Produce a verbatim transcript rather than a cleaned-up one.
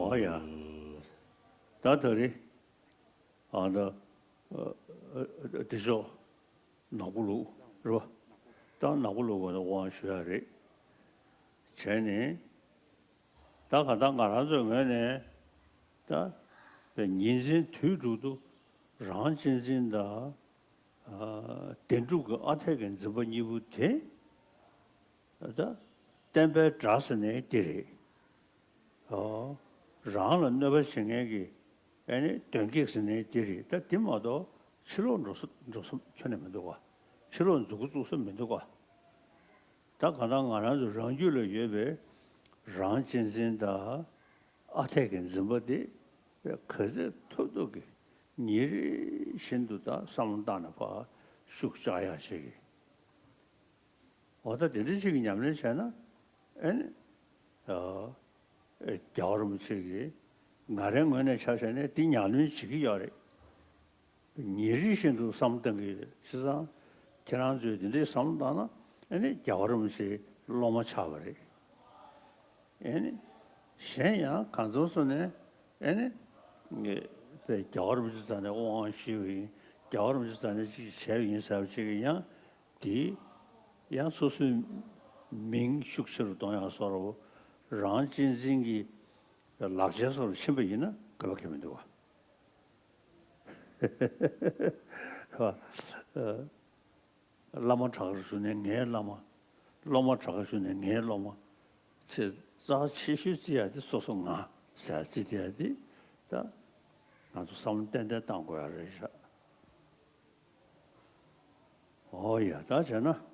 ཨོ་ཡ། ད་ད་རེས་ཨ་ད་ཨ་ཨ་དེ་ཤོག་ནག་པོ་ལུག་རེད་པ། ད་ནག་པོ་ལུག་ག་ནས་དབང་ཞུ་ཡ་རེད། བྱས་ནས་ད་ག་ད་ང་རང་ཚོའི་ངོས་ནས་ད་ཉིན་མཚན་དུས་དྲུག་ཏུ་རང་གཅེས་འཛིན་དང་ཨ་བདེན་གྲུབ་ཀྱི་ཨ་འཐས་ཀྱི་འཛིན་པ་གཉིས་པོ་དེ། ད་བསྟན་པའི་དགྲ་ཟེར་ནའི་དེ་རེད། ཨོ། རང་ལ་གནོད་པ་བྱེད་མཁན་གྱི་ཨ་ནི་གདོན་བགེགས་ཟེར་ནའི་དེ་རེད། ད་དེ་མ་གཏོགས་ཕྱི་ལོགས་འགྲོ་ས་འགྲོ་ས་ཁྱོན་ནས་མི་འདུག་ག། ཕྱི་ལོགས་མཛུབ་གུ་བཙུགས་ས་མི་འདུག་ག། ད་གང་ལྟར་ང་རང་ཚོ་རང་རྒྱུད་ལ་ཡོད་པའི་རང་གཅེས་འཛིན་དང་ཨ་འཐས་ཀྱི་འཛིན་པ་དེ་ག་ཚད་ཐུབ་ཐུབ་ཀྱིས་ཉིན་རེ་བཞིན་དུ་ད་བསམ་བློ་བཏང་ནས་ཕར་ཤུགས་བཅག་ཡག་ཅིག་གི། འོ་ད་དེ་འདྲ་ཅིག་གི་ཉམས་ལེན་བྱས་ན་ཨེ་ནི། ཨ། ཨེ་རྒྱལ་བ་རིན་པོ་ཆེ་གིས་ང་རའི་ངོས་ནས་ཆ་བཞག་ན་འདི་ཉམས་ལེན་བྱེད་ཀྱི་ཡོད་རེད། ཉིན་རེ་བཞིན་དུ་བསམ་བློ་གཏོང་གི་ཡོད་རེད། བྱས་ཙང་ཁྱེད་རང་ཚོས་དེ་འདྲའི་བསམ་བློ་བཏང་ན་ཨེ་ནི་རྒྱལ་བ་རིན་པོ་ཆེའི་སློབ་མ་ཆགས་པ་རེད། ཨེ་ནི། གཞན་ཡང་གང་འཚམ་སོང་ནས་ཨེ་ནི། ངས་དཔེ་རྒྱལ་བ་རིན་པོ་ཆེ་རྩ་ནས་དབང་ཞུས་པ་ཡིན། རྒྱལ་བ་རིན་པོ་ཆེ་རྩ་ནས་ཅིག་བྱས་པ་ཡིན་ཟེར་བ་ཅིག་གི་ཡང་། དེ་ཡང་སོ་སོའི་མིང་ཤུགས་ཆེ་རུ་གཏོང་ཡག་བཟོ་འདྲ་བོ། རང་གཅེས་འཛིན་གྱི་ལག་ཆ་བཟོ་འདྲ་ཕྱིན་པ་ཡིན་ན་དགོས་པ་གང་ཡང་མི་འདུག་ག། བླ་མ་དྲག་པོར་ཞུ་ནས་ངའི་བླ་མ། སློབ་མ་དྲག་པོར་ཞུ་ནས་ངའི་སློབ་མ། ཆེས་རྩ་ཆེ་ཤོས་བརྩི་ཡག་དེ་སོ་སོ་ང་ཟེར་བརྩི་བསྡད་ཡག་དེ། ད་ང་ཚོ་བསམ་བློ་ཏན་ཏན་གཏང་དགོས་ཡག་རེད་ཤག། ཨོ་ཡ། ད་བྱས་ན་